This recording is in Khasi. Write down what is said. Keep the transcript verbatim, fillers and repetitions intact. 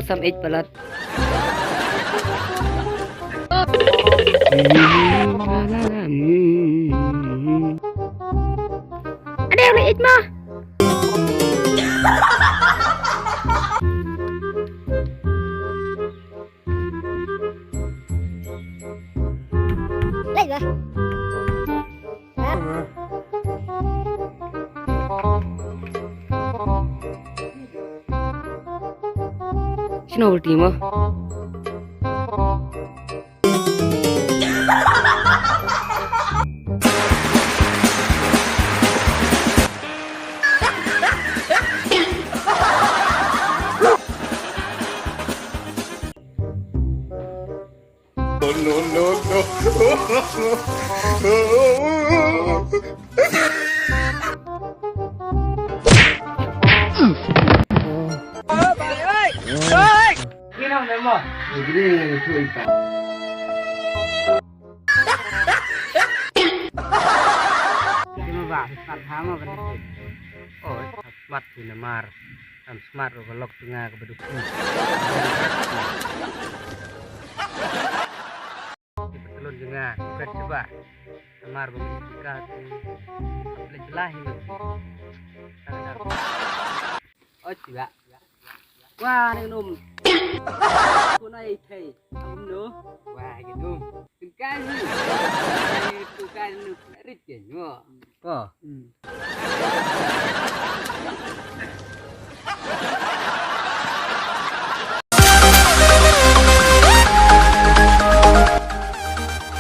Sam ej palat. Ada yang ej mah. Lai ba. Shino ulti mo? No, no, no, no. Kino memo? Negeri yang itu ikan. Kino ba, sat hama bani. Oh, sat mat ni namar. Am smart ruh ka lok jong nga kaba duk. Ki patlun jong nga, ki pret shabar. Namar ba ngi ka ki plet lah hi. Oi, tiba. Wah, nang num. Ku nai thei. Am no. Wah, ki num. Tengkai ni. Tengkai ni. Rit ke nyo. Ko. Hmm.